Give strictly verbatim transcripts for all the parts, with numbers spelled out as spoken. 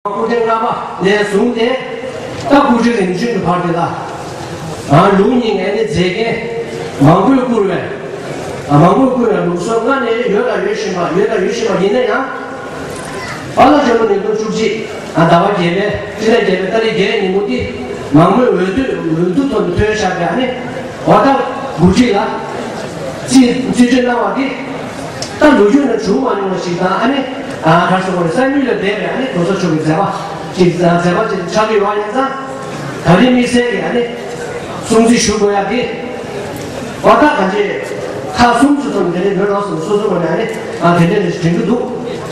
སྐུ་ཕྲེང་ལྔ་པ་ནས་བཟུང་སྟེ་ད་སྐུ་ཕྲེང་རིམ་བྱོན་གྱི་བར་དེ་ལ། ཨ། ལུགས་གཉིས་ངས་ནི་མཛད་འགན་མང་པོས་བསྐུར་བས། ཨ། མང་པོས་བསྐུར་བའི་ལུགས་སྲོལ་སྔར་ནས་ཡོད་ལ་ཡོད་བཞིན་པ། ཡོད་ལ་ཡོད་བཞིན་པ་ཡིན་ན་ཡང་། པཱ་ལགས་འབྱོར་ལོ་ཉིས་སྟོང་བཅུ་གཅིག་ཨ། ཟླ་བ་བརྒྱད་པའི། སྤྱི་ཟླ་བརྒྱད་པའི་ཏ་རིག་བརྒྱད་ཉིན་མོ་འདི་མང་པོས་འོས་བསྡུ་འོས་བསྡུ་ཐོག་ནས་ཐོན་བཞག་པའི། ཨ་ནི་ཝ་ཏ་འགོ་ཁྲིད་ལ་རྩིས་རྩིས་སྤྲོད་གནང་བ་འདི་ད་ལོ་རྒྱུས་ནང་བྱུང་མ་མྱོང་བ་ཞིག་དང་། ཨ་ནི། ཨ། ག་རེ་ཟེར་དགོས་རེད། བསམ་ཡུལ་ལས་འདས་པའི། ཨ་ནི་གོང་ས་མཆོག་གི་མཛད་པ་ཅིག་མཛད་པ་ཅིག་ཆགས་ཀྱི་ཡོད་པ་ཡིན་ཙང་། ད་རེས་དམིགས་བསལ་གྱི། ཨ་ནི་སྲུང་བརྩི་ཞུ་དགོས་ཡ་དེ། ཝ་ཏ་གང་ཅི་ཁག་གསུམ་གྱི་ཐོག་ནས་དེ་ནས་བོད་རོགས་སུ་སོ་སོ་ངོས་ནས། ཨ་ནི། ཨ། དེ་འདྲ་ཞིག་དྲན་གྱི་འདུག་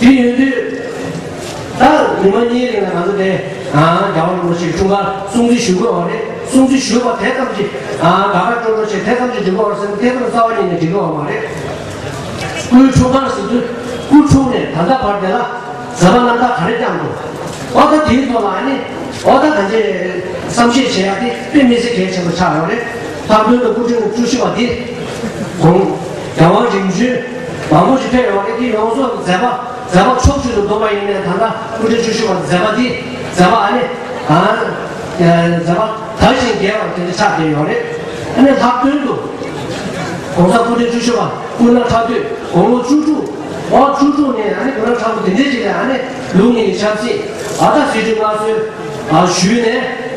དེ་ཡིན་དུས་ད་ཉི་མ་གཉིས་རིང་ལ་ང་ཚོ་དེ། ཨ། རྒྱལ་བ་རིན་པོ་ཆེའི་འཁྲུངས་སྐར་སྲུང་བརྩི་ཞུ་དགོས་པ་རེད། སྲུང་བརྩི་ཞུས་པ་དེ་ཙམ་གྱིས། ཨ། དགའ་དགའ་སྤྲོ་སྤྲོ་བྱས་དེ་ཙམ་གྱིས་འགྲིག་གི་ཡོད་རེད་ཟེར་ན། དེ་ཙམ་རྩ་བ་ཉིད་ནས་འགྲིག་གི་ཡོད་མ་རེད། སྐུའི་འཁྲུངས་སྐར་ཟེར་དུས། སྐུ་འཁྲུངས་ནས་ད་ལྟ་བར་དེ་ལ་མཛད་པ་རྣམ་དག་ག་རེ་བསྐྱངས་འདུག་ཨོ་ད་དེའི་ཐོག་ལ། ཨ་ནི་ཨོ་ད་གང་ཅི་བསམ་ཤེས་བྱེད་ཡ་དེ་དཔེ་མི་སྲིད་གལ་ཆེན་པོ་ཆགས་ཡོད་རེད། ལྷག་དོན་དུ་སྐུ་ཕྲེང་བཅུ་བཞི་པ་འདི་དགུང་རྒྱལ་དབང་རིམ་བྱོན་མང་པོ་ཞིག་ཕེབས་ཡོད་རེད། དེ་ཡོངས་རྫོགས་ཀྱི་མཛད་པ། མཛད་པ་ཕྱོགས་བཅུ་དུ་བསྡོམས་པ་ཡིན་ནའི་ད་ལྟ་སྐུ་ཕྲེང་བཅུ་བཞི་པ་མཛད་པ་འདི། མཛད་པ། ཨ་ནི། ཨ། མཛད་པ་དར་ཞིང་རྒྱས་པ་དེ་འདྲ་ཆགས་བསྡད་ཡོད་རེད། ཨ་ནི་ལྷག་དོན་དུ་༸གོང་ས་སྐུ་ཕྲེང་བཅུ་བཞི་པ་སྐུ་ན་ཕྲག་དོས་དགུང་ལོ་བཅུ་དྲུག་ཨོ་བཅུ་དྲུག་ནས། ཨ་ནི་སྐུ་ན་ཕྲག་དོས་དེ་འདྲའི་ཅིག་ལ། ཨ་ནི་ལུགས་གཉིས་ཀྱི་ཆབ་སྲིད། ཨ། ད་གཟི་བརྗིད་མངའ་གསོལ། ཨ། ཞུས་ནས།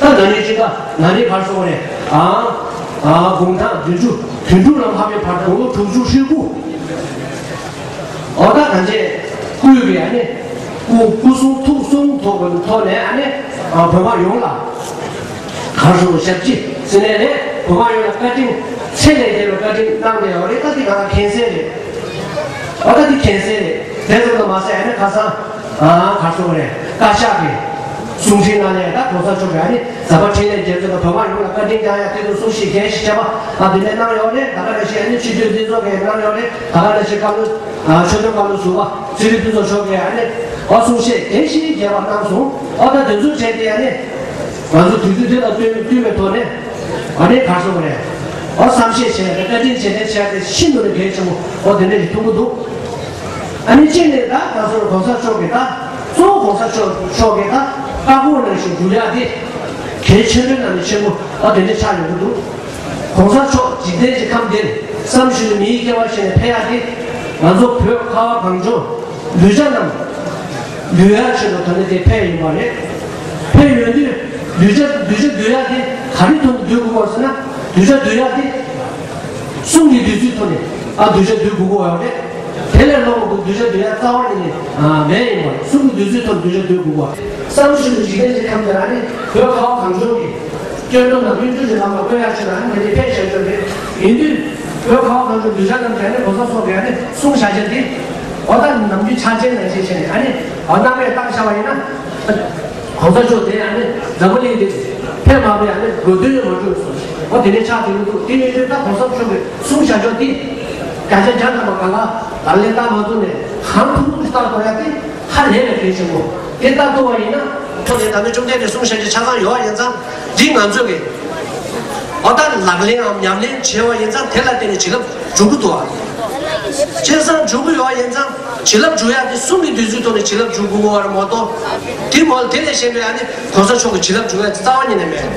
ད་ན་ནིང་སྤྱི་ཟླ། ན་ནིང་ག་རེ་ཟེར་དགོས་རེད། ཨ། ཨ། དགུང་གྲངས་བདུན་ཅུ་དོན་དྲུག་ལ་འཕགས་པའི་བར་དུ་ལོ་དྲུག་ཅུ་ཧྲིལ་པོ། ཨོ་ད་གང་ཅི་སྐུའི་གི། ཨ་ནི་སྐུ་སྐུ་གསུང་ཐུགས་གསུང་ཐོག་གི་ཐོག་ནས། ཨ་ནི། ཨ། བོད་པ་ཡོངས་ལ་ག་རེ་ཟེར་དགོས། ཞབས་ཕྱི་ཟེར་ནའི་རེད། བོད་པ་ཡོངས་ལ་བཀའ་དྲིན་ཚད་ལས་བརྒལ་བའི་བཀའ་དྲིན་གནང་བསྡད་ཡོད་རེད། ད་འདི་ང་ལ་མཁྱེན་གསལ་རེད། ཨོ་ད་འདི་མཁྱེན་གསལ་རེད། དེ་ཙམ་དུ་མ་ཟད། ཨ་ནི་ཁ་སང་། ཨ། ག་རེ་ཟེར་དགོས་རེད། བཀའ་ཤག་གི་གསུང་འཕྲིན་ནང་ནས། ད་གོང་ས་མཆོག་གིས། ཨ་ནི་མཛད་པ་འཕྲིན་ལས་རྒྱས་ཚུལ་དང་བོད་པ་ཡོངས་ལ་བཀའ་དྲིན་བསྐྱང་ཡ་དེ་ཚོ་གསུང་བཤད་གལ་ཆེ་ཆེ་བ། ཨ། དེ་འདྲ་གནང་ཡོད་རེད། ད་ག་ནང་བཞིན། ཨ་ནི་སྤྱི་འཐུས་འདི་ཚོ་གིས་གནང་ཡོད་རེད། ད་ག་ནང་བཞིན་བཀའ་བློན། ཨ། ཆོས་དོན་བཀའ་བློན་ཟུར་པ་ཚེ་རིང་ཕུན་ཚོགས་མཆོག་གིས། ཨ་ནི་ཨོ་གསུང་བཤད་གལ་ཆེ་རྒྱས་པ་གནང་སོང་། ཨོ་ད་དེ་ཚོ་བྱས་ཏེ། ཨ་ནི་ང་ཚོ་དུས་ཚོད་འདི་དང་བསྟུན་བསྟུན་པའི་ཐོག་ནས། ཨ་ནི་ག་རེ་ཟེར་དགོས་རེད། ཨོ་བསམ་ཤེས་བྱས་ཏེ་བཀའ་དྲིན་རྗེས་དྲན་བྱས་ཏེ་ཤིན་ཏུ་ནས་གལ་ཆེན་པོ། ཨོ་དེ་འདྲ་ཞིག་མཐོང་གི་འདུག་ཨ་ནི་གཅིག་ནས་ད་ང་ཚོར་གོང་ས་མཆོག་གིས། ད་གཙོ་བོ་གོང་ས་མཆོག་མཆོག་གིས་ད་བཀའ་དགོངས་ནང་བཞིན་བསྒྲུབ་ཡ་དེ་གལ་ཆེན་པོའི་ནང་ནས་ཆེན་པོ། ཨ། དེ་འདྲ་ཆགས་ཡོང་གི་འདུག་གོང་ས་མཆོག་འཇིག་རྟེན་གྱི་ཁམས་འདིར་བསམ་བཞིན་དུ་མིའི་སྐྱེ་བ་བཞེས་ནས་ཕེབས་ཡ་དེ། ང་ཚོ་བོད་ཁ་བ་གངས་ལྗོངས་གདུལ་བྱ་རྣམས་འདུལ་ཡ་ཆེད་དུ་ད་ནི་དེ་ཕེབས་ཡིན་པ་རེད། ཕེབས་ཡོང་དུས་གདུལ་བྱ་གདུལ་བྱ་འདུལ་ཡ་དེ་ག་རེ་ཐོག་ནས་འདུལ་དགོས་པ་ཟེར་ན། གདུལ་བྱ་འདུལ་ཡ་དེ་གསུང་གི་བདུད་རྩིའི་ཐོག་ནས། ཨ། གདུལ་བྱ་འདུལ་དགོས་ཀྱི་ཡོད་རེད། དེ་ལས་ལྷག་པ་གདུལ་བྱ་འདུལ་ཡ་རྩ་བ་ཉིད་ནས། ཨ། མེད་ཡིན་པ་རེད། གསུང་གི་བདུད་རྩིའི་ཐོག་ནས་གདུལ་བྱ་འདུལ་དགོས་པ། བསམ་བཞིན་དུ་འཇིག་རྟེན་གྱི་ཁམས་འདིར། ཨ་ནི་བོད་ཁ་བ་གངས་ལྗོངས་ཀྱི་སྐྱོན་འགྲོ་དང་སྨིན་གྲོལ་གྱི་ལམ་ལ་བཀོད་ཡ་ཆེད་ལ། ཨ་ནི་དེ་འདྲའི་ཕེབས་བཞག་ཡོད་རེད། ཡིན་དུས་བོད་ཁ་བ་གངས་ལྗོངས་གདུལ་བྱ་རྣམས་ཀྱིས། ཨ་ནི་གོང་ས་མཆོག་གིས། ཨ་ནི་གསུང་བཞག་ཆེད་དེ། ཨོ་ད་ནམ་རྒྱུན་ཆ་རྐྱེན་ནང་བཞིན་བྱས་ནས། ཨ་ནི་ཨོ་སྣང་མེད་བཏང་བཞག་པ་ཡིན་ན། གོང་ས་མཆོག་དེ། ཨ་ནི་འཛམ་བུ་གླིང་འདི་ཕེབས་མ་ཕེབས། ཨ་ནི་དགོས་དོན་ཡང་མ་གྲུབ་སོང་། ཨོ་དེ་འདྲའི་ཆགས་བསྡད་ཀྱི་འདུག་དེ་ཡིན་དུས་ད་གོང་ས་མཆོག་གིས་གསུང་བཞག་ཆོག་དེ། བརྒྱ་ཆ་བརྒྱ་ཐམ་པ་གང་ག་ལག་ལེན་བསྟར་མ་ཐུབ་ནས་གང་ཐུབ་ཐུབ་ཀྱིས་བསྟར་དགོས་ཡ་དེ་ཧ་ལས་པའི་གལ་ཆེན་པོ། དེ་ལྟར་གཏོང་བ་ཡིན་ན། ཐོག་ནས་ད་ནི་བཅོམ་ལྡན་འདས་གསུང་བཤད་ཀྱི་ཆ་ཚང་ཡོད་པ་ཡིན་ཙང་། འདི་ང་ཚོས་ཀྱི་ཨོ་ད་ལག་ལེན་ངམ་ཉམས་ལེན་བྱས་པ་ཡིན་ཙང་། དེ་ལ་བརྟེན་ནས་བྱིན་རླབས་འཇུག་གི་འདུག་ཨ། སྤྱིར་བཏང་འཇུག་གི་ཡོད་པ་ཡིན་ཙང་། བྱིན་རླབས་འཇུག་ཡ་དེ་གསུང་གི་བདུད་རྩིའི་ཐོག་ནས་བྱིན་རླབས་འཇུག་དགོས་པ་རེད་མ་གཏོགས། དེ་མོལ་དེ་ལས་གཞན་པའི། ཨ་ནི་གོང་ས་མཆོག་གིས་བྱིན་རླབས་འཇུག་ཡ་དེ་རྩ་བ་ཉིད་ནས་མེད།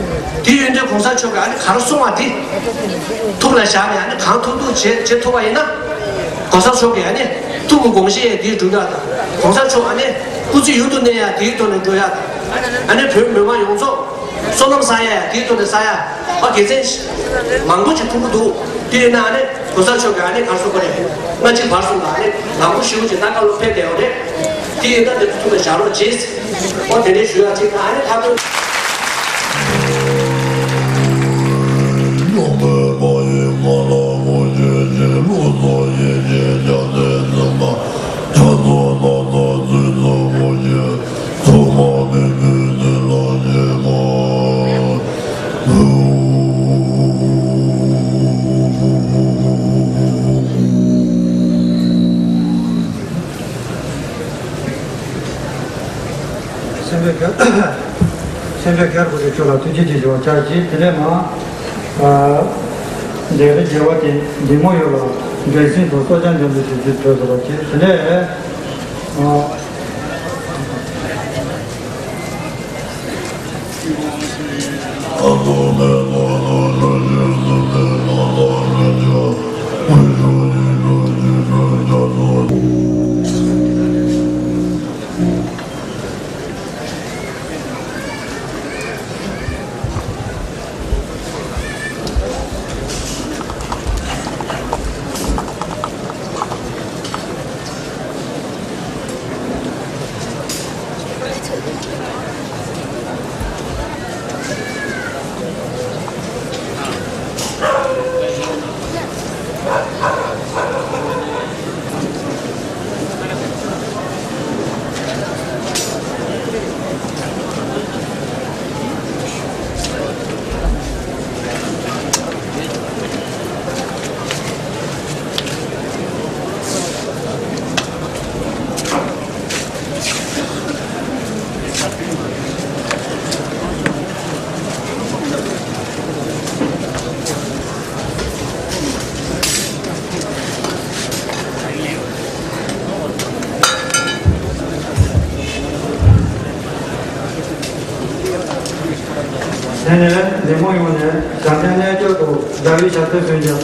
དེ་ཡིན་དུས་གོང་ས་མཆོག་གིས། ཨ་ནི་ག་རེ་གསུང་བ་དེ་ཐུགས་ལ་བཞག་ནས། ཨ་ནི་གང་ཐུབ་ཐུབ་བྱེད་བྱེད་ཐུབ་པ་ཡིན་ན། གོང་ས་མཆོག་གིས། ཨ་ནི་ཐུགས་ཀྱི་དགོངས་བཞེད་དེ་འགྲུབ་ཡ་དང་། གོང་ས་མཆོག་ཨ་ནི་སྐུ་ཚེ་ཡུན་དུ་གནས་ཡ་དེའི་ཐོག་ནས་འགྲོ་ཡ་དང་། ཨ་ནི་བོད་མི་མང་ཡོངས་རྫོགས་བསོད་ནམས་བསགས་ཡ་དེའི་ཐོག་ནས་བསགས་ཡ། ཨ། དགེ་མཚན་མང་པོ་ཅིག་ཐོབ་ཀྱི་འདུག་དེ་ཡིན་ན་ཨ་ནི་གོང་ས་མཆོག་གིས་ཨ་ནི་ག་རེ་གསུང་གི་རེད། སྔ་ཕྱི་བར་གསུམ་ལ་ཨ་ནི་མང་པོ་ཞེ་པོ་ཅིག་ད་བཀའ་སློབ་ཕེབས་བསྡད་ཡོད་རེད། དེ་ཡིན་ན་དེ་ཚོ་ཐུགས་ལ་བཞག་རོགས་བྱེད། ཨོ་དེ་འདྲའི་ཞུ་ཡ་ཅིག་དང་། ཨ་ནི་ད་དུང་སེམས་དཔའ་གར། སེམས་དཔའ་གར་དགུ་ཚེ་མཆོག་ལ་ཐུགས་རྗེ་ཆེ་ཞུ་བ་བྱ་ཞིང་། དེ་ནས་མ། ཨ། འདས་རེ་རྒྱལ་བ་དེ་འདི་མོ་ཡོད་ལ། འགན་སེམས་དང་གསོ་སྦྱང་འཇམ་དུ་ཞུ་རྒྱུ་གྲོས་སོ་བ་བྱེད། དེ་ནས། ཨ། དེ་ནས་ལས་ཁུངས་ཡོངས་ནས་དྲ་ཐག་གནས་སྐྱོར་དུ་ཟླ་བའི་ཞབས་བརྟན་ཞུ་རྒྱུ།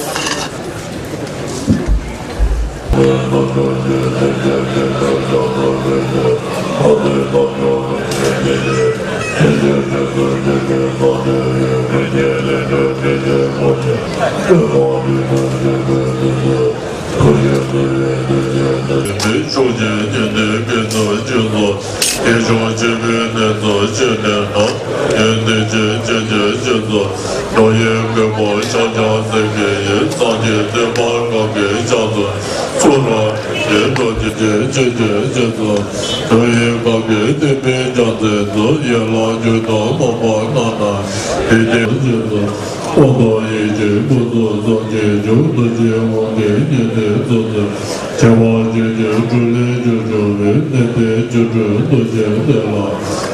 མི་ཕྱོགས་ཀྱི་རྒྱུན་ལྡན་དགེ་འདུན་སྤྱི་ཚོགས། དགེ་སྦྱོང་སྤྱི་པའི་གནས་ཚུལ་སྤྱི་ནས་ན། ཡོན་ཏན་ཅན་སྤྱི་ཁྱབ་སྤྱི་ཚོགས། འགྲོ་ཡི་མགོན་པོ་ཕྱག་རྒྱ་སེང་གེ་ཡི། སངས་རྒྱས་བསྟན་པ་སྔགས་ཀྱི་ཕྱག་མཛོད། ཚུལ་ལ་ཡོན་ཏན་འགྲོ་སྤྱི་སྤྱི་ཁྱབ་སྤྱི་ཚོགས། འགྲོ་ཡི་སྔགས་ཀྱི་བསྟན་པའི་རྒྱལ་མཚན་ཚོ། ཡན་ལག་རྒྱུད་དང་སྨོན་པ་རྣམས་དང་། དེ་དེ་སྤྱི་ཚོགས། སྤངས་རྟོགས་ཡེ་ཤེས་ཀུན་རྫོགས་ཚོགས་ཀྱི་མཇུག། རྡོ་རྗེ་དབང་གི་ཉི་ཟླའི་གཙོ་འཛིན། ཆེ་བ་ཆོས་ཀྱི་སྤྲུལ་ལས་བྱུང་བའི། གནས་བརྟན་སྒྱུ་འཕྲུལ་རྡོ་རྗེ་གདན་ལ།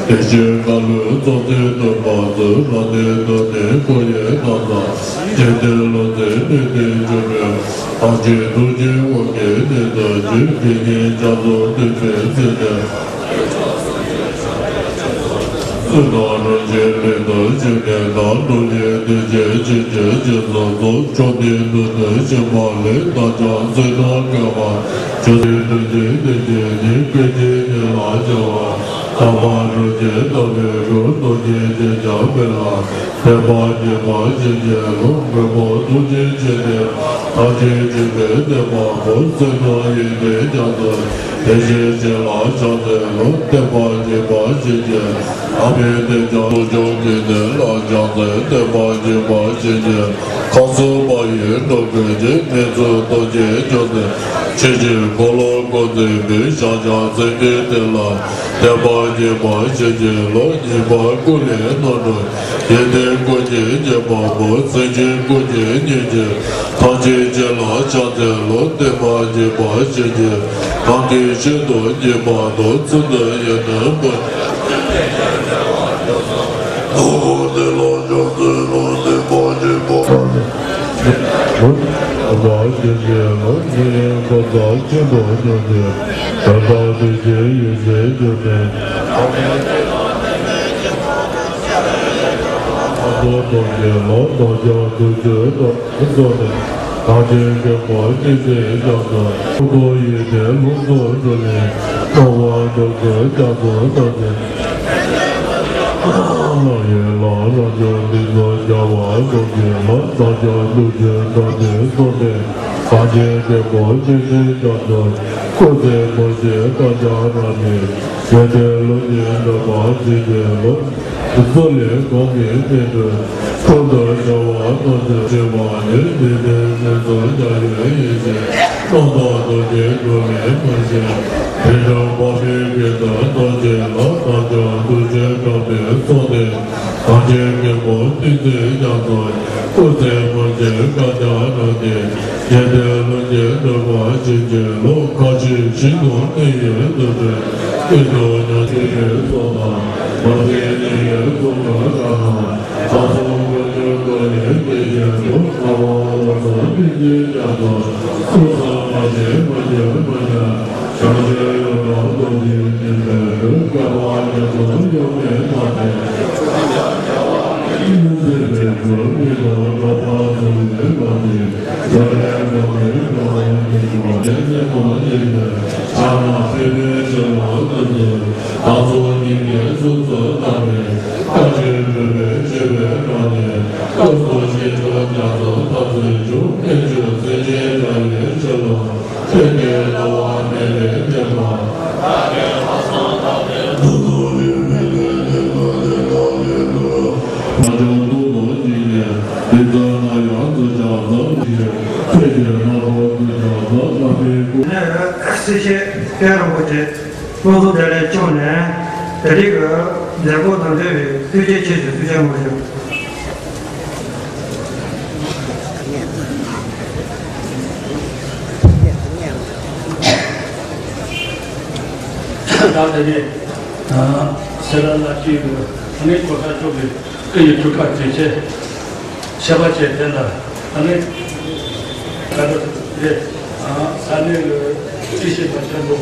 བདེ་གཤེགས་འཁོར་ལོའི་གཙོ་མཛད་སྟོན་པ་ཚོས། རབ་གནས་སྟོན་གནས་སྐུ་ཡི་རྣམ་གྲངས། རྗེས་དྲན་ལོ་ཙཱའི་གནས་བརྟན་སྒྱུ་འཕྲུལ། ཐམས་ཅད་ཐུགས་རྗེའི་དབང་གིས་གནས་ཐུབ་ཅིང་། དགེ་བསྙེན་རྒྱ་མཚོ་འདུས་པའི་ཚེ་འདིར། བསོད་ནམས་རིན་ཆེན་ལས་དང་བཅས་པའི་ནང་། འགྲོ་ལས་འདུལ་བྱེད་ཆོས་ཀྱི་སྤྱི་ཚོགས་སུ། བཅོམ་ལྡན་འདུལ་དུ་ཕྱིན་པ་ལས། རྣམ་གྲངས་བསོད་ནམས་བསྐལ་པ་བྱུང་སྟེ། འདུལ་བྱེད་འདུལ་བྱེད་ནི་ཀུན་མཁྱེན་ཉིད་ལ་སྦྱར་བ། དམ་པ་རིན་ཆེན་བསྟན་པའི་སྐུ། མདོ་སྡེ་རྗེ་འཆང་དཔལ་ལ། དད་པ་བགྱིས་པ་ཅི་བགྱིས་ལོ། མགོན་པོ་ཐུགས་རྗེ་ཆེ་སྟེ། ཐམས་ཅད་མཁྱེན་པའི་བསྟན་པ་པོ། བསོད་ནམས་ཡོན་ཏན་རྒྱ་མཚོ། དེ་བཞིན་གཤེགས་ལ་ཕྱག་འཚལ་ལོ། བསྟན་པ་རྒྱས་པ་ཅི་བགྱིས། དམ་པའི་བསྟན་བྱ་ཐུགས་སྐྱོང་གི་གནས་ལ་ཕྱག་འཚལ། བསྟན་པ་རྒྱས་པ་ཅི་བགྱིས། མཁའ་ཟུར་པ་ཡི་འགྲོ་ཀུན་གྱི། མི་ཚུགས་རྡོ་རྗེ་རྒྱལ་མཚན། ཆོས་ཀྱི་འཁོར་ལོ་བསྐོར་མཛད་པའི། ཕྱག་རྒྱ་སེང་གེའི་གདན་ལ། བསྟན་པ་རྒྱས་པ་ཅི་བགྱིས་ལོ། སྙིང་པོ་སྐུ་ལས་རྣམ་གྲོལ། ཡོན་ཏན་ཀུན་གྱི་རྒྱལ་པོ་པོ། སེམས་ཅན་ཀུན་གྱི་སྙིང་རྗེ། ཐམས་ཅད་མཁྱེན་ལ་ཕྱག་འཚལ་ལོ། བསྟན་པ་རྒྱས་པ་ཅི་བགྱིས། གང་གི་ཆེད་དུ་བགྱིས་པ་དང་། ཚུལ་འདི་ཡིས་ནི་བུ། ཨོ་དེ་ལ་ཕྱག་འཚལ་ལོ། བསྟན་པ་རྒྱས་པ། ལོ། བསྟན་པ་ཅི་བགྱིས་ལོ། ཉེ་བའི་འཁོར་དང་མཁྱེན་པ་མཉམ་པའི། དད་པ་འདུ་བྱེད་ཡེ་ཤེས་སྒྱུ་འཕྲུལ། ཨ་ཏོ་ཏོ་ཅེ་ལོ། རྡོ་རྗེ་ཐུགས་རྗེ་ཏོ། ཐུགས་རྗེ་ནས། ཐམས་ཅད་མཁྱེན་པ་ཉིད་ཀྱི་ཞབས་སུ། ཐུགས་རྗེ་ཡི་དེ་ལུགས་སུ་བརྩོན་ནས། སྣང་བ་སྒྲོལ་གྱུར་རྒྱ་མཚོ་ལྟ་བུའི། ཡན་ལག་རང་བྱུང་ལུས་སུ་སྦྱར་བ་ཀུན་གྱི་ལྷ། བདག་ཅག་ཐུགས་རྗེ་དམ་པའི་གསུང་དེ། ཐམས་ཅད་མཁྱེན་པ་ཉིད་ཀྱི་ཞབས་སུ། སྐུ་ཚེ་མུ་བཞེས་བསྐལ་བརྒྱར་བསྔགས་ནས། ཡོན་ཏན་ལུས་ཀྱི་འགྲོ་བ་ཇི་སྙེད་ལ། གསོལ་ལེ་གོང་མའི་སྨིན་གྲོལ། ཀུན་ཏུ་སྦྱོར་བ་རྣམས་སུ་བྱེད་པ་ནི། འདི་ནི་ནི་ཚུལ་རྒྱ་ཡི་ཡེ་ཤེས། རྣམ་དག་རྡོ་རྗེ་འགྲོ་བའི་མུན་སེལ། རིག་འཛིན་འཕགས་མའི་དགེ་འདུན་ཐམས་ཅད་ལ། རྣམ་ཀུན་ཐུགས་རྗེ་དམ་པའི་གསུང་དེ། ཐམས་ཅད་མཁྱེན་པ་ཉིད་ཀྱི་ཞབས་སུ། སྐུ་ཚེ་མུ་བཞེས་བསྐལ་བརྒྱར་བསྔགས་ཏེ། ཡོན་ཏན་ལུས་ཀྱི་འགྲོ་བ་ཇི་སྙེད་ལ། ཁ་ཅིག་ཞིང་དུ་གནས་ཡུལ་དུ་བྲོས། ཀུན་ཏུ་ཉོན་ཅིག་གི་ཚོགས་དང་། མ་ཟད་ཉེ་བའི་གཟུགས་ཀྱི་དགྲ་རྣམས། ཚོགས་སུ་འཁོར་འགྱུར་འགྲོ་བའི་དགེ་སྦྱོང་དུ། ལྟ་བ་ལོག་སོང་ཉིད་ཀྱི་ཞབས་སུ། སྐུ་གསུམ་མ་སྐྱེས་མ་གྱུར་མ་ཆགས། བྱང་ཆུབ་ཡུལ་དུ་རྡོ་རྗེ་ཉིད་ལས་གྲོལ། བསྐལ་པ་ཉམས་སུ་ཡོད་མེད་མ་ཟད། བདག་སོགས་སྙིང་གའི་གཟུགས་སུ་སྣང་བའི། བཀའ་བརྒྱུད་བོད་པའི་སྤྱོད་པའི་སྒང་ནས། སྐབས་སུ་ཞིག་ཏུ་རྒྱ་མཚོ་ལྟ་བུར་འབྱུང་། མཁན་ཆོས་སེང་ཆེན་འདྲ་བའི་ཆོས་ལ། ཕན་གྱི་རྣ་བ་མེད་པའི་མཁས་པ། མ་བྱུང་ཐུགས་སུ་འཇིགས་ནས། རིག་ཚར་ན་ཡང་འདུ་བྱ་ཟབ་ཞེས། ཕན་གྱི་རྣམ་པར་འདུ་བྱ་ཟབ་ལ་ཕན་དགོས། ནས་སྲིད་ཞིའི་རྒན་རིན་པོ་ཆེ། སློབ་གསོ་བདེ་ལེགས་བྱུང་ནས་དེ་རིང་གི་མཛད་སྒོ་དང་འབྲེལ་བའི་ཐུགས་རྗེ་ཆེ་ཞུ་ཐུགས་རྗེ་ཆེ་ཞུ། ད་དེ་ནས་སེ་ར་བླ་སྤྱི་གི་གནས་སྐོར་ས་ཕྱོགས་ཀྱི་སྐུ་ཡི་ཐུགས་ཀར་དྲིན་ཆེ། ཆེ་བ་བཅས་དེ་ལ་ཨ་ནི་ད་ལྟ་རེད། ས་གནས་ཀྱི་སྲིད་ཞིའི་བར་ཆད་འགྲོ།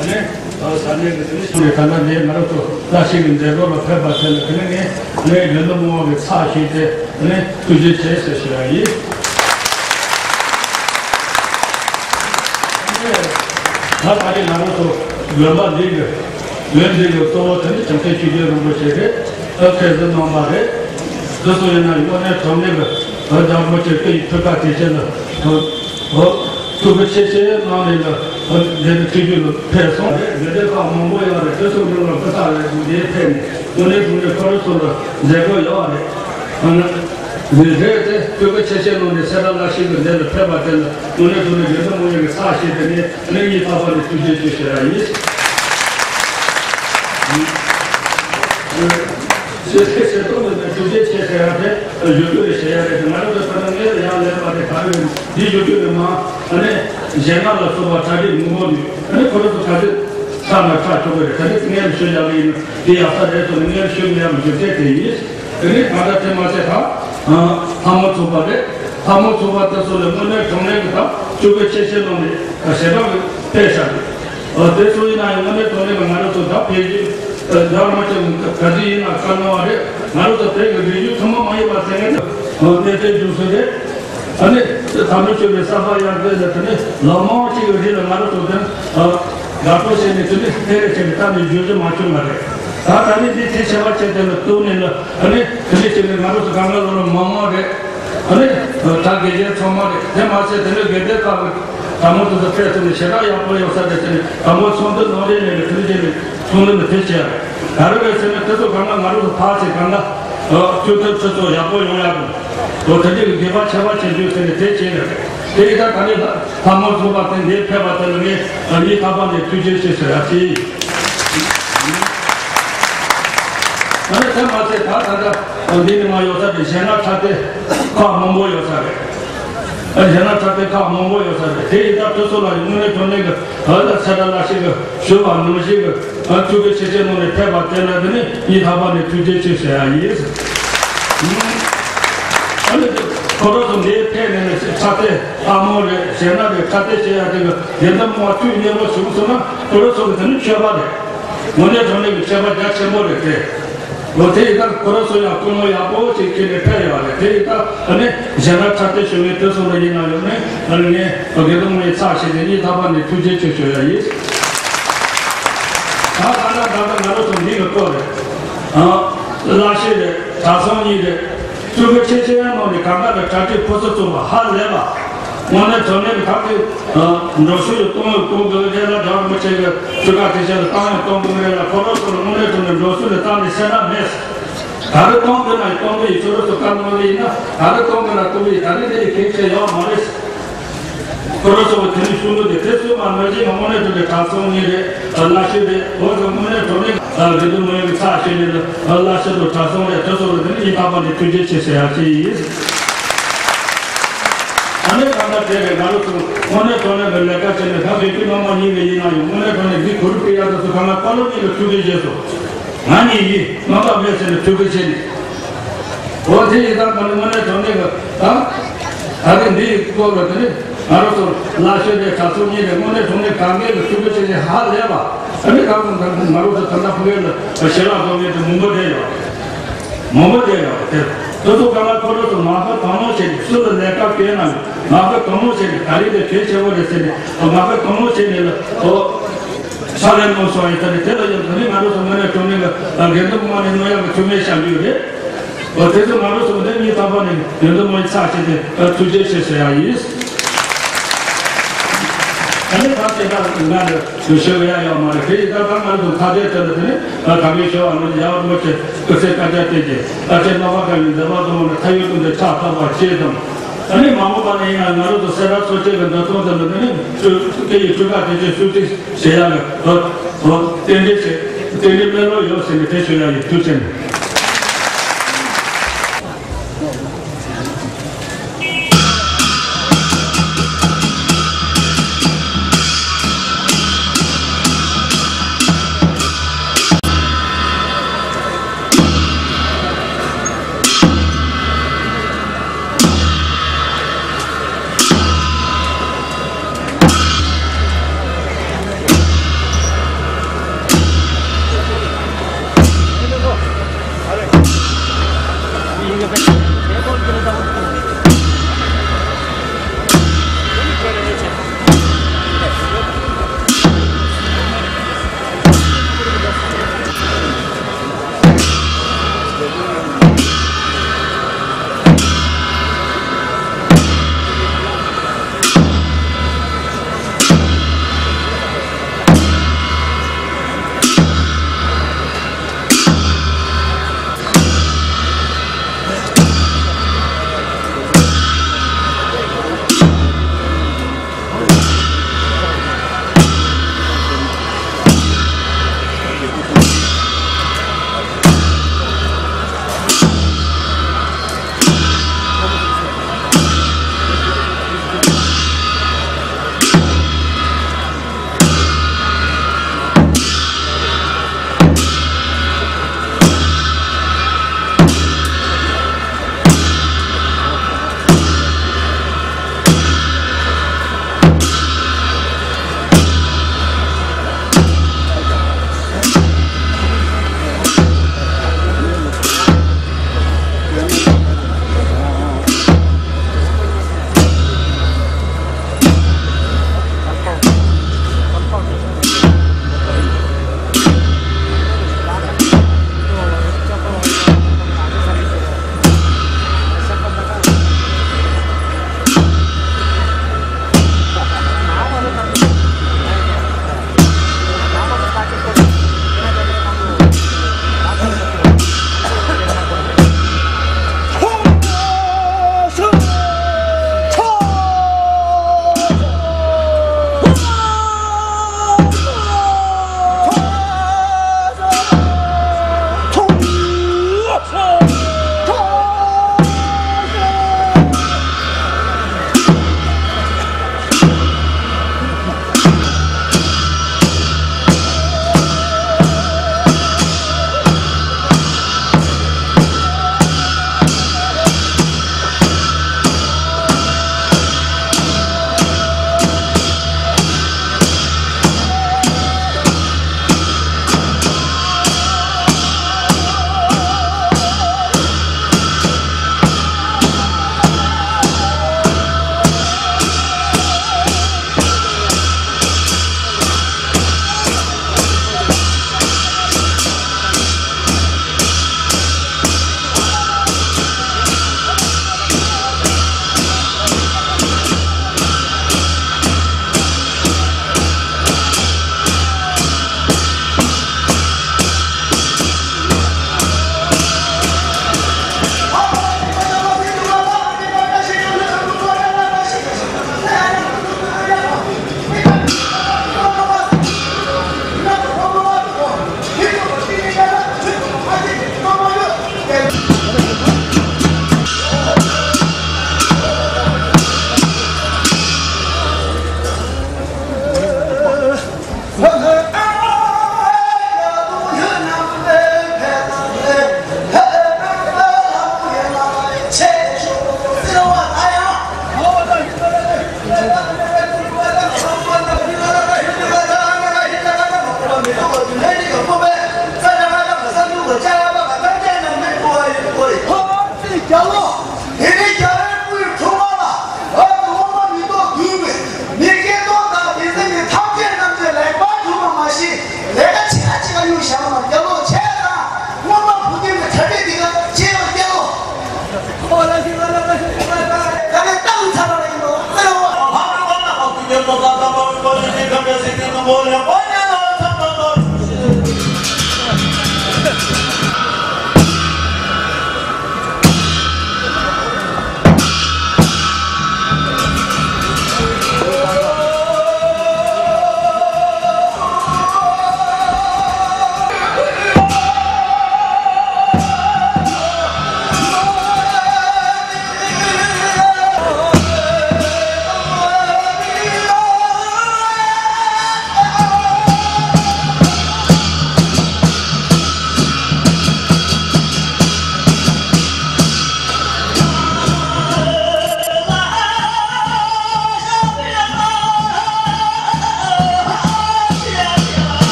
ཨ་ནི་ད་ས་གནས་ཀྱི་དེ་ནི་ད་ལྟ་ནས་ང་རང་ཚོ་བཀྲ་ཤིས་ཀྱི་མཛད་སྒོ་ལ་ཕེབས་པ་དེ་ལ་དེ་ནི་ངས་ངས་དགེ་འདུན་མང་བ་གི་ཚབ་ཞུས་ཏེ་ཨ་ནི་ཐུགས་རྗེ་ཆེ་ཟེར་ཞུ་ཡ་ཡིན། ད་ད་རེས་ང་རང་ཚོ་དགོན་པ་འདི་གི་ཡོན་འདི་གི་གཙོ་བོ་དེ་ནི་བྱང་ཆུབ་ཆོས་རྗེ་རིན་པོ་ཆེ་རེད། ཨ་ཁྲེ་ཟི་རྣམ་པ་རེད། འདི་ཚོ་ཡིན་ན་དངོས་གནས་དྲང་གནས་ཀྱི་ཨ་རྒྱལ་པོ་ཆེ་སྐུ་ཡི་ཐུགས་ཀ་དེ་བཞིན་དུ་ཨ་ཐུགས་ཁུར་ཆེ་ཆེ་གནང་ནས་ལ་ཨ་འདི་ནི་ཐུགས་རྒྱུད་ལ་ཕེབས་སོང་རེད། དགེ་ལྡན་ཁག་མང་པོ་ཡོད་རེད། དེ་ཚོ་མིང་ལ་མི་ཚར་རེད། འདིར་ཕེབས་ནས་དངོས་གནས་དྲང་གནས་ཁོ་རང་ཚོ་ལ་མཛད་སྒོ་ཡོད་རེད། ཨ་ནི། རེད་དེ་སྤྲུལ་སྐུ་ཆེ་ཆེ་ནང་ནས་སེ་ར་བླ་ཤིང་གི་འདི་ལ་ཕེབས་པ་དེ་ལ་དངོས་གནས་དྲང་གནས་དགེ་འདུན་མང་ཡོངས་ཀྱི་ཚབ་བྱས་ཏེ་ངས་ཨ་ནི་སྙིང་ཐག་པ་ནས་ཐུགས་རྗེ་ཆེ་ཞུ་ཡ་ཡིན། ཞེས་ཐུགས་རྗེ་ཆེ་ཞེས་གཏོང་བའི་ཐུགས་རྗེ་ཆེ་ཟེར་ཡ་དེ་ཞུ་རྒྱུ་རེད་ཞེས་ཡ་རེད། ང་རང་ཚོ་ད་ལྟ་ངས་ཡང་ལན་པ་དེ་ག་རེ་འདི་ཞུ་རྒྱུ་རེད་མ། ཨ་ནི་གཞས་སྣ་ལ་སོགས་པ་གྲ་སྒྲིག་མང་པོ་འདུག་ཨ་ནི་ཁོ་རང་ཚོ་ག་ཚོད་ཚར་ན་ཚར་ཆོག་གི་རེད། ད་ནི་ངས་ཞུ་ཡ་ལ་ཡིན་ན་དེ་ཡག་ས་རེད་སོང་ནས་ངས་ཞུ་མི་ཡ་མི་ཞུ་ཚད་དེ་ཡིན། དེ་ནས་ད་ལྟ་དེ་མ་ཚད་ད། ལྷ་མོ་ཚོགས་པ་རེད། ལྷ་མོ་ཚོགས་པ་དེ་ཚོ་ལ་དངོས་གནས་དྲང་གནས་ཀྱི་ད་སྤྲུལ་སྐུ་ཆེ་ཆེ་གནང་ནས་ཞལ་གྲངས་ཀྱི་སྤེལ་བཞག་རེད། དེ་ཚོ་ཡིན་ན་ཡང་དངོས་གནས་དྲང་གནས་ཀྱི་ང་རང་ཚོ་ད་ཕལ་ཆེར་རྒྱ་མ་ཆེ་ག་ཚོད་ཡིན་ན་བཀའ་གནང་བ་རེད། ང་རང་ཚོ་བོད་ཀྱི་རིག་གཞུང་ཐུན་མོང་མ་ཡིན་པ་ཟེར་མཁན་དེ་གནས་ཚད་འཇུག་སྲོལ་རེད། ཨ་ནི་དམ་པའི་ཆོས་པའི་བསམ་པ་ཡར་འཕེལ་ལ་དེ་ནས་ལོ་མང་གཅིག་གི་རིང་ལ་ང་རང་ཚོ་དེ་དགའ་སྤྲོ་བྱས་ནས་དེ་ནས་སྤེལ་རེས་བྱས་ནས་ད་ནི་བརྗོད་རྒྱུ་མ་བྱུང་བ་རེད། ད་ད་ནི་འདི་དེ་བྱས་པ་བྱས་དེ་ལ་གཏུགས་ནས་ལ་ཨ་ནི་དེ་འདྲ་བྱས་ནས་ང་རང་ཚོ་གང་ག་ལོ་ལ་མང་མང་རེད། ཨ་ནི་ད་དགེ་རྒན་ཚང་མ་རེད། དེ་མ་ཟད་དེ་ནས་དགེ་ལྡན་ཁག་གི་དྲ་མོ་དེ་ཚོ་ཕེབས་ཐུབ་ནས་ཞེ་དྲག་ཡག་པོ་ཡོད་ས་རེད་ཟེར་ནས་དྲ་མོ་ཚོགས་འདུ་གནང་རེས་ནས་ལ་དེ་འདྲ་བྱས་ནས་ཚོགས་འདུ་ནས་དེ་བྱས་རེད། ད་རེས་བས་ཟེར་ན་དེ་ཚོ་གང་ག་ང་རང་ཚོ་ཕར་ཚེ་གང་ག་ཐུབ་ཐུབ་ཚོད་ཚོད་ཡག་པོ་ཡོང་ཡག་དང་། དོ་དེ་འདྲའི་དགེ་བ་ཆེ་བ་བྱེད་རྒྱུ་དེ་ནི་དེ་བྱས་ནས་དེ་ཡི་ད་ད་ནི་ལྷ་མོ་ཚོགས་པ་དེ་འདིར་ཕེབས་པ་དེ་ལ་ངས་སྙིང་ཐག་པ་ནས་ཐུགས་རྗེ་ཆེ་ཟེར་ཡ་ཅི། ད་ནི་དེ་མ་ཚད་ད་ད་ལྟ་འདི་ནི་མ་ཡོད་ས་དེ་གཞས་སྣ་འཁྲབ་སྟོན་ཁག་མང་པོ་ཡོད་ས་རེད། གཞས་སྣ་འཁྲབ་སྟོན་ཁག་མང་པོ་ཡོད་ས་རེད། དེ་ཡི་ད་དེ་ཚོ་ལ་ཡང་དངོས་གནས་དྲང་གནས་ཀྱི་ད་ལྟ་ཚེ་རབས་ལ་ཞིག་གི་ཞུ་བ་ནང་བཞིན་གྱི་ཨ་ཐུགས་ཀྱི་ཆེ་ཆེ་གནང་ནས་ཕེབས་པ་དེ་ལ་དེ་ནི་སྙིང་ཐག་པ་ནས་ཐུགས་རྗེ་ཆེ་ཞུ་ཡ་ཡིན། ཨ་ནི་ཁོ་རང་ཚོ་འདིར་ཕེབས་ནས་ནི་འཁྲབ་སྟོན་ལྷ་མོ་རེད། གཞས་སྣ་རེད། འཁྲབ་སྟོན་བྱེད་ཡ་དེ་གི་དགེ་འདུན་མང་བ་ཐུགས་མཉེས་པོ་བྱུང་སོང་ན་ཁོ་རང་ཚོ་གི་དེ་ནི་མཆོད་པ་རེད། དངོས་གནས་དྲང་གནས་ཀྱི་མཆོད་པ་རྒྱ་ཆེན་པོ་རེད་དེ། འོ་དེ་ཡི་ད་ཁོ་རང་ཚོ་ཡང་སྐུ་ངོ་ཡག་པོ་ཅིག་ཁྱེར་ནས་ཕེབས་ཡོད་རེད། དེ་ཡི་ད་ཨ་ནི་གཞས་སྣ་འཁྲབ་སྟོན་ཞུ་མཁན་དེ་ཚོ་ལ་ཡིན་ན་ཡང་ནི་ཨ་ནི་ངས་དགེ་འདུན་མང་བའི་ཚབ་བྱས་ཏེ་སྙིང་ཐག་པ་ནས་ཐུགས་རྗེ་ཆེ་ཞུ་ཡ་ཡིན། ད་ད་ད་ད་ད་ང་རང་ཚོ་འདི་གི་སྐོར་རེད། ཨ་བླ་ཤེས་རེད། གྲྭ་ཚང་གཉིས་རེད། སྤྲུལ་སྐུ་ཆེ་ཆེ་ཡང་ནང་ནས་གང་ག་ལ་གྲ་སྒྲིག་ཕུན་སུམ་ཚོགས་པ་ཧ་ལས་པ། དངོས་གནས་དྲང་གནས་ཀྱི་ད་དེ་འགྲོ་སོང་ཡང་གཏོང་ཡང་གཏོང་དགོས་རེད་ལ། རྒྱལ་བ་རིན་པོ་ཆེ་གི་སྤྲུལ་སྐུ་དེ་ཆེད་དུ་བཏང་ཡང་གཏོང་དགོས་རེད་ལ། ཁོ་རང་ཚོ་ལ་དངོས་གནས་དྲང་གནས་འགྲོ་སོང་ལས་བཏང་ནས་སེམས་ཁྲལ་མེད། ད་རེས་གཏོང་དགོས་ན་ཡང་གཏོང་གི་ཡིན། ཁྱོད་རང་ཚོ་བཀའ་གནང་གི་ཡིན་ན་ད་རེས་གཏོང་དགོས་ན་གཏོང་གི་ཡིན། ད་རེས་དེ་ཡི་གེགས་བྱས་ཡོད་མ་རེད། ཁོ་རང་ཚོ་གི་དེ་ནི་གཞུང་ལུགས་དེ་དེ་ཚོའི་མ་ནོར་གྱི་ང་དངོས་གནས་དྲང་གནས་གྲྭ་ཚང་གཉིས་རེད། བླ་ཤེས་རེད། འོ་ཚོ་དངོས་གནས་དྲང་གནས་དགེ་འདུན་མང་ཡོངས་ཀྱི་ཚབ་བྱས་ནས་བླ་ཤེས་དང་གྲྭ་ཚང་རེད། དེ་ཚོ་ལ་དེ་ནི་སྙིང་ཐག་པ་ནས་ཐུགས་རྗེ་ཆེ་ཟེར་ཡ་ཅི་ཡིན། ཨ་ནི་གང་ལྟར་དེ་རེད། ང་རང་ཚོ་དངོས་གནས་དྲང་གནས་ཀྱི་ལས་ཀ་བྱས་ནས་ད་བོད་ཀྱི་མི་མང་ཉིད་ཀྱི་ཡིན་ན་ཡང་དངོས་གནས་དྲང་གནས་འདི་གུ་རུ་ཀི་ཡ་དེ་ཚོ་གང་ལ་བཀའ་སློབ་གཉིས་ལ་ཐུགས་རྗེ་ཆེ་སོང་། ང་གཉིས་ཡིན་རྣམ་དག་མེད་ཟེར་ནས་ཐུགས་རྗེ་ཆེ་ནས། འོ་དེ་ཡིན་ཙང་ད་ནི་དངོས་གནས་དྲང་གནས་ཀྱི་ད་ད་རེས་འདི་ཡི་སྐོར་ལ་དེ་ནི་ང་རང་ཚོ་བླ་ཤེས་རེད། གྲྭ་ཚང་གཉིས་རེད། དངོས་གནས་དྲང་གནས་གང་གས་ཀྱི་ཐུགས་རྗེ་ཆེ་ཆེ་ཧ་ལས་པ། ཨ་ནི་ད་ང་རང་ཚོ་ད་ལྟ་ཕ་གི་ལ་ཞལ་ལག་དགོས་མཁན་དེ་མང་པོ་བསྡད་ཡོད་རེད། མང་པོ་བསྡད་ཡོད་རེད། དེ་དེ་ཚོ་གང་ལ་ཁོ་རང་ཚོ་མ་ཁ་གང་མང་བྱས་ནས་སུ་ལ་ལས་ཀ་སྤྲད་ན་མ་ཁ་གང་མང་བྱས་ནས་ད་རེས་དེ་གལ་ཆེ་བོ་རེད་ཟེར་ནས་མ་ཁ་གང་མང་བྱས་ནས་ལ་ཨོ། ཕྱག་ལས་གནང་སོང་། ཡིན་ད་ནི་དེ་ལ་ཡང་ད་ནི་ང་རང་ཚོ་དངོས་གནས་དྲང་གནས་ཀྱི་དགེ་འདུན་དམངས་ནས་གནང་ཡག་གི་ཐུགས་སྨོན་བཤམས་རྒྱུ་རེད། འོ་དེ་ཚོ་ང་རང་ཚོ་འདི་གཉིས་ཐོག་པ་ནས་དགེ་འདུན་དམངས་ཚགས་ཆེ་སྟེ་ཐུགས་རྗེ་ཆེ་ཟེར་ཡག་ཡིན། ད་ནི་ད་དེ་ལྟར་ང་ནི་ཞུ་ཡག་ཡོད་མ་རེད། དེ་ཡིན་ད་ད་ང་ཚོ་ཁ་བརྡའི་དོན་དུ་དེ་ནི་ད་ག་མི་ཞུ་བ་ང་ཚོ་རྒྱལ་བ་རིན་པོ་ཆེ་སྐུ་ཚེ་བསྐལ་བརྒྱར་བརྟན་ཅིང་། ད་ཆེས་རྣམ་པ་གང་ཡིན་མཛད་པ་ཚང་མ་ནི་མཐའ་ཡུལ་ཀུན་ཏུ་ཁྱབ་ཐོབ་པ་ཞེས་དང་། ཨ་ནི་མ་འོངས་པ་ན་ཡིན་ན་ང་རང་ཚོ་སེ་ར་མཚོ་སྐྱེས་ཀྱི་འདུ་ཚོགས་འདི་ལ་ནི་ནི་སྐད་ཡིག་སྤྲུལ་སྐར་དེ་ཚོའི་སྲུང་བརྩི་བྱེད་ཡག་གི་ཨོ་ཨོ་རྟེན་འབྲེལ་བྱེད་རྟེན་འབྲེལ་སྨོན་ལམ་ཡོད་ཟེར་ནས་དེ་ཞུ་ཡག་ཡིན། ཐུགས་རྗེ་ཆེ།